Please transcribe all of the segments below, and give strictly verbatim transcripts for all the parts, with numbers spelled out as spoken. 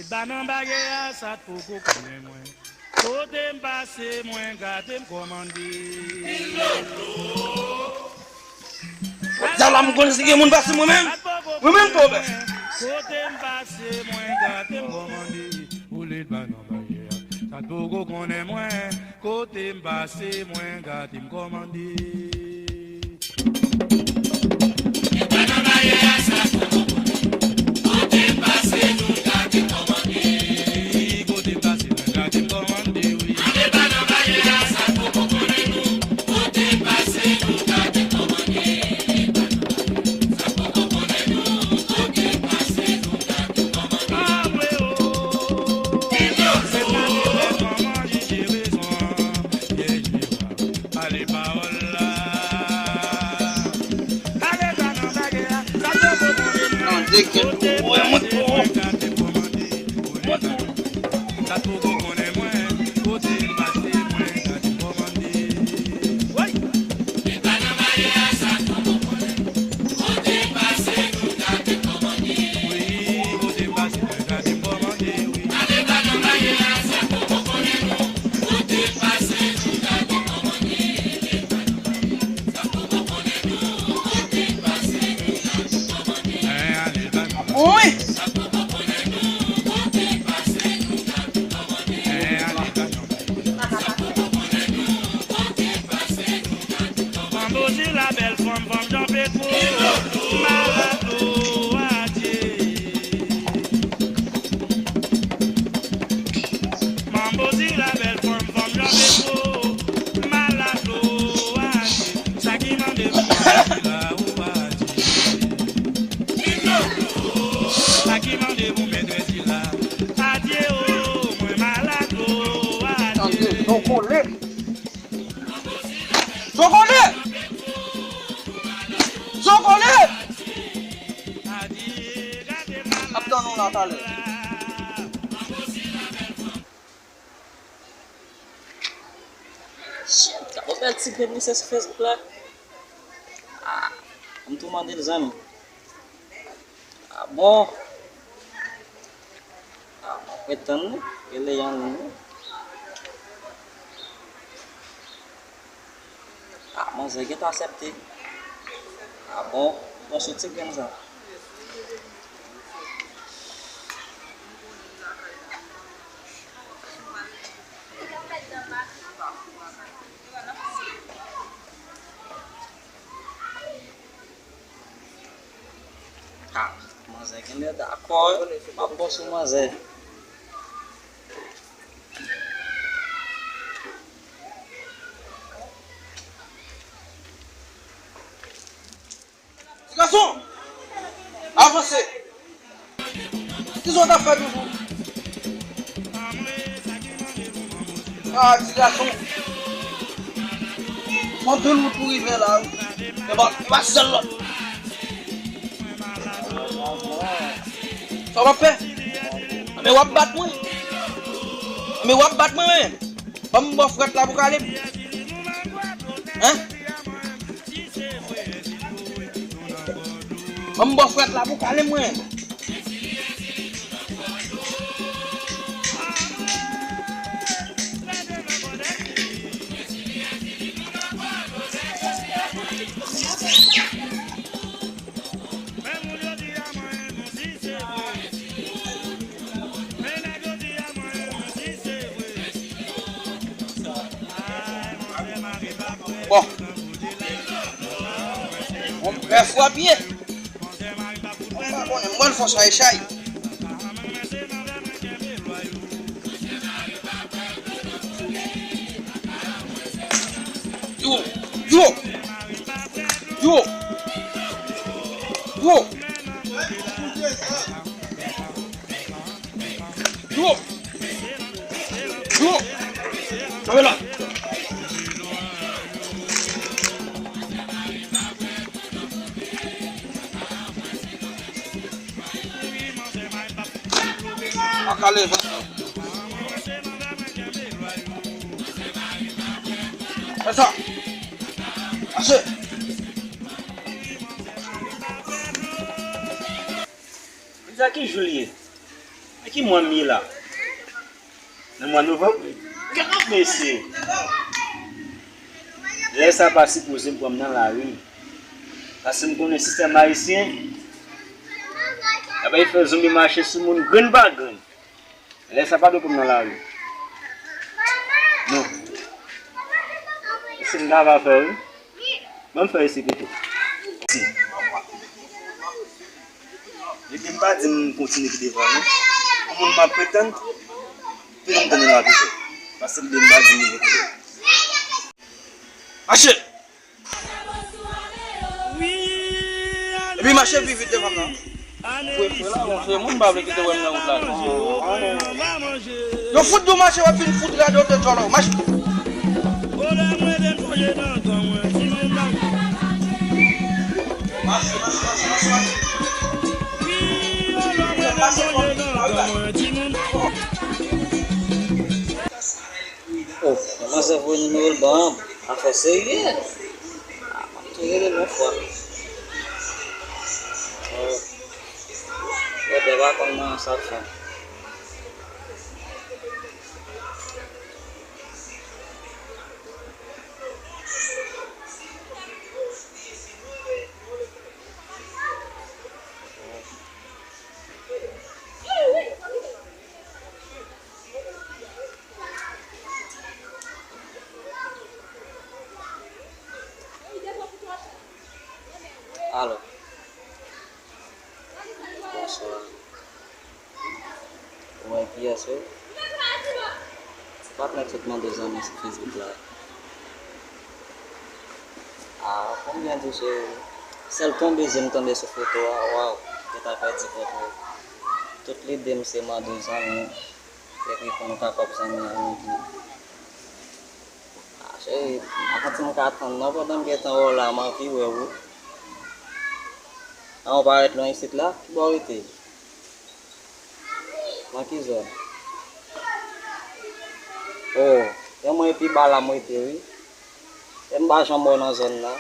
Ba nan bagay a, sa t poko konnen mwen. Kote m pase, mwen gade m kòmande. Sa la m konn si gen moun pase mwen menm. Mwen menm pwobèm. Kote m pase, mwen gade m kòmande. Ou lè ba nan bagay a, sa t poko konnen mwen. Kote m pase, mwen gade m kòmande. Wi, kote m pase, mwen gade m kòmande, wi. Tande gen tou, wè mwen tou. Mwen tou. Wi. Manbo di la bèl fanm, fanm Jan Petwo. Malado, adye. Manbo di la bèl fanm, fanm Jan Petwo. Malado, adye. Sa ki mande pou mètrès la, ou adye. Sa ki mande pou mètrès la. Adye, o, mwen malado, adye. Tande, non kole. Zokole! Zokole! Ap tann ou la talè. Shit, gade yon bèl ti grenn misye sou Facebook la. Ah, m tou mande l zanmi. Ah bon? Ah, mwen ap ret tann li. Rele yon liy wi. Ah, manzè gentan aksepte. Ah bon? Bon sou ti grenn sa. Ah, manzè genlè dakò wi. M ap bon sou manzè. Ti gason, avanse. Kisa w t ap fè toujou? Ah, ti gason. Mwen anpil wout pou rive la wi. E pa, e pa sèl lòt. Sa w ap fè? Anben w ap bat mwen. Anben w ap bat mwen menm. Ban m bò frèt la pou kale m. Hein? Ban m bò frèt la pou kale mwen. Bon. Bon, bèf w ap ye. Mwen pa konnen, mwen fò chay chay. Yo, yo, yo, yo. Yo! Yo! Kanpe la! Pa kale, pa. Fè sa! Mache! Jodi a ki jou l ye? Nan ki mwa m ye la? Nan mwa novanm? Kèt mesye! Lè sa pa sipoze m pran m nan lari. Paske m konnen sistèm ayisyen, l ap fè zonbi mache sou moun grenn pa grenn. Lè sa pa dwe pou m nan lari. Non. Se m ta va fè, wi. Ban m fè isi pito. Isi. Depi m pa di m kontinye kite vwa, non. Pou moun m ap pretann, pito m tann la pito. Paske depi m pa di m kontinye. Mache! Epi mache pi vit devan m nan. Fwe, fwe la, yon fwe moun pa vle kite wè m nan wout la. Yo fout di w mache, w ap vin fout rade w de djòlè w. Mache. Mache, mache, mache, mache, mache. Oh, manzè voye nimewo l ban m. Afè serye. Ah, m ap tou rele l yon fwa. Oh. Yo, bè pa konn nan sa l fè. Alo. Bonswa. Ou wè kiyès wi? Se pa t nèg sot mande zanmi sou Facebook la. Ah, konbyen di w cheri? Sèl ton beze m tande sou foto a, waw, mwen ta pèdi kont mwen. Tout lide m se mande w zanmi, epi pou nou kapab zanmi an yon jou. Ah, cheri, m pa santi m ka tann non, pandan m gentan wè w la, m anvi wè w wi. Ah, ou parèt lwen isit la? Ki bò w rete? Nan ki zòn? Oh, men mwen epi ba la m rete wi. E m pa janm wè w nan zòn nan.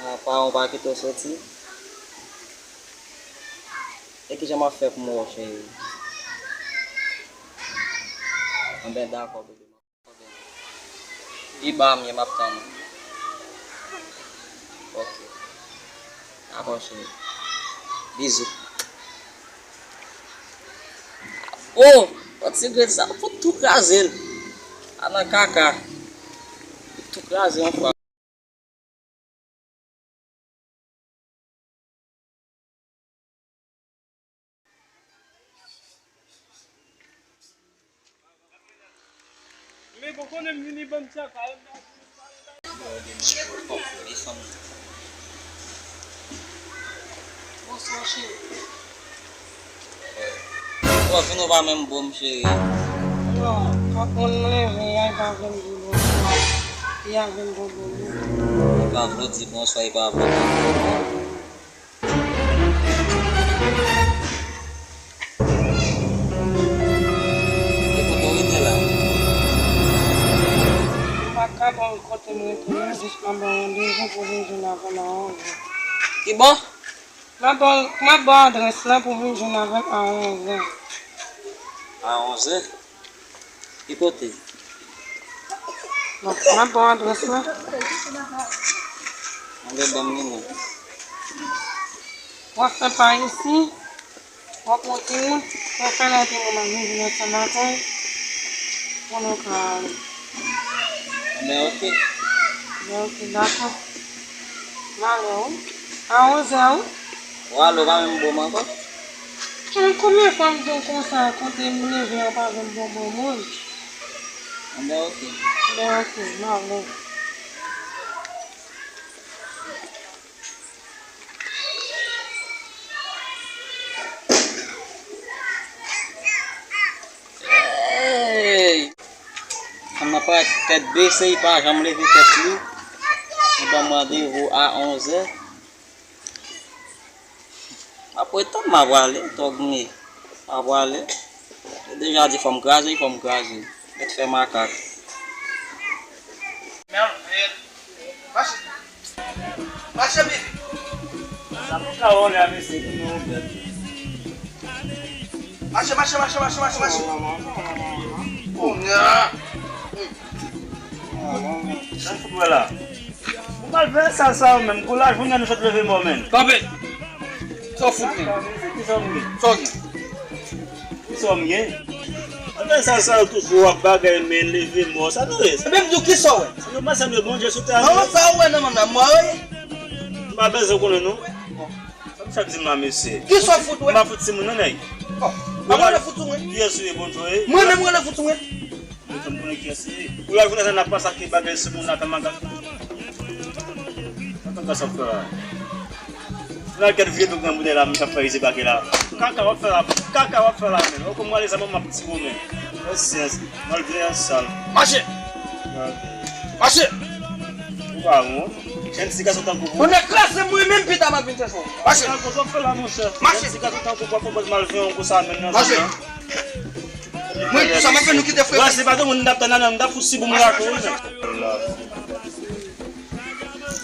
Ah, pa, ou pa kite w soti? E kijan m ap fè pou m wè w, cheri? Anben, dakò, bebe. Pi ba m ye, m ap tann ou. Ok. Dakò, cheri. Bizou. Oh! Yon ti grenn sa, fout tou kraze l. A nan kaka. Fout tou kraze yon fwa. Men bon, konnen m vini bann tchaka, m ta vini pale bagay. Bonswa, cheri. Bon, vin ou pa menm bon, cheri. Non, kòk moun m leve a, li pa vle m di bonswa. Li a vle m bon bon. Li pa vle w di bonswa, li pa vle w di bonswa. E kote w rete la? M pa ka ba w kote m rete la, jis m ap ba w randevou pou vin jwenn avè m a onzè. Ki bò? M ap ba w, m ap ba w adrès la pou vin jwenn avè m a onzè. A onzè? Ki kote? Bon, m ap ba w adrès la. Anben, ban m li non. W ap fè pa isi, w ap wè timoun, w ap fè lè timoun nan vin vin ansanm ak ou, pou nou ka ale. Anben, ok. Anben, ok, dakò. M ale, wi. A onzè, wi. W ale, w pa menm bon m ankò. Konbyen fwa m di w konsa, kote m leve a, w pa janm bon bon moun? Anben, ok. Anben, ok, m ale. Hey! Fanm nan parèt tèt bese, li pa janm leve tèt li. Li ban m randevou a onzè. M ap ret tann, m a prale, tòg m ye. M a prale. Yo deja di fò m kraze, fò m kraze. Mèt fè makak. Mache. Mache pi vit. An tou ka, wè, mesye, ki nou fè. Mache, mache, mache, mache, mache, mache. Kounye a. Sa fout wè la. Ou mal fè sa, sa ou menm. Koulaj, ou menm, sot leve mò, menm. Kanpe. Sa w fout, menm. Kisa w gen? Sa w gen? Kisa w gen? Ou fè sa, sa ou toujou ap bagay, men leve mò. Sa nou ye? Ebyen, m di w, kisa w wè? Se nou pa sa nou Bondye sou tè a. Non, sa w wè nan men m la, mò, wi. M pa bezwen konnen, non. Sa m chak di m la, mesye. Kisa w fout wè? M pa fout timoun, non, nèg. Bon. Mwen rele fout sou mwen. Kiyès ou ye, Bondye? Mwen menm rele fout sou mwen. Mwen fè m konnen kiyès li ye. Pou la jounen sa n ap pase ak bagay sou moun la, tan maga. Sa tan sa fè la. Nan kèk vye douk nan boutèy la, m ap fè izi bagay la. Kaka w ap fè la, kaka w ap fè la, men. Ou konn wale sa, mwen m ap tire w, men. Pasyans, malveyan sal. Mache! Mache! Ou pa bon. Jèn ti gason tankou ou. Ou nan klas mwen menm pita m ap vin chèche w. Mache! Sa w ap fè la, monchè? Mache! Jèn ti gason tankou ou, pa konprann malveyan konsa, men nan zòn nan. Mwen, sa m ap fè nou kite frè. Wè, se pa de moun m t ap tann la, non, m t ap fout si boum la tou, wi, men.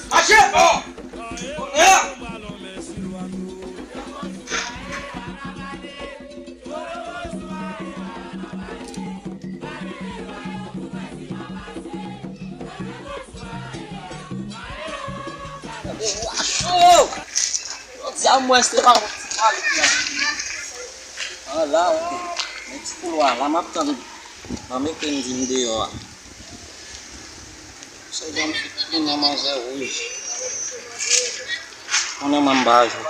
Mache! Oh! Yeah! Gade wa cho! Jodi a, mwen, se pa yon ti malik, non. An la, oke. Men ti koulwa la, m ap tann. Nan men ke m di m deyò a. Se jan m sot tounen manzè wouj. Konnen mwen m pa jwe.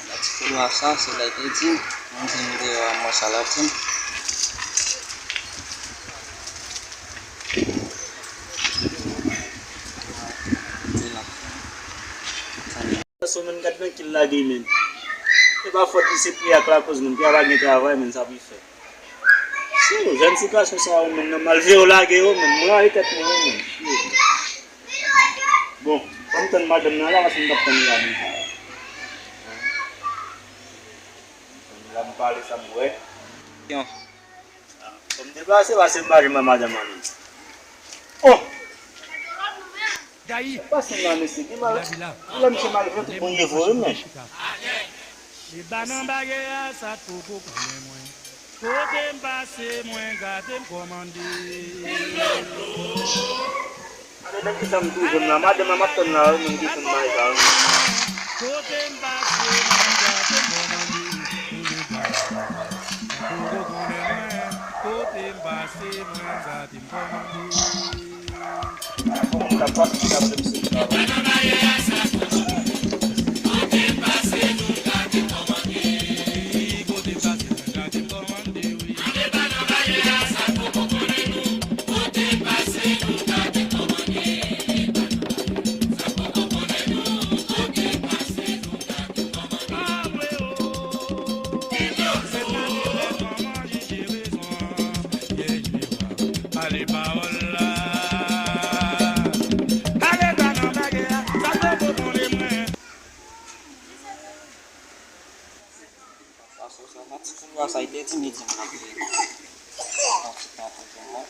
Sa ti koulwa sa, se lè te di m, mwen di m deyò a, mwen sa l ap di m. Di la. Gason, men, gad nan ki l lage, men. E pa fòt li, se peyi a k lakoz, men. Peyi a pa gen travay, men, sa pou l fè. Si, jèn ti gason sa yo, men, nan malveyan lage yo, men, m rayi tèt mwen, men. Bon, fò m tann madanm nan la, paske m t ap tann li la deja. La m pale sa m wè. Fò m deplase, paske m pa janm wè madanm nan menm. Oh! Pase la, mesye, gen mal. Lè misye malveyan, tout bon ye vre, men. Li ba nan bagay a, sa t poko konnen mwen. Kote m pase, mwen gade m kòmande. Gade nan kisa m twouve m la. Madanm nan m ap tann la, wi, menm ki konn bagay sa, wi. Kote m pase, mwen gade m kòmande. Kote m pase, mwen gade m kòmande. Kote konnen mwen, kote m pase, mwen gade m kòmande. Bon, m ta pase, m ta pase, m ta pase. Sa, sa, sa, sa, ti koulwa sa, li te di m, li di m, l ap vini. Yon ti tan pou mwen.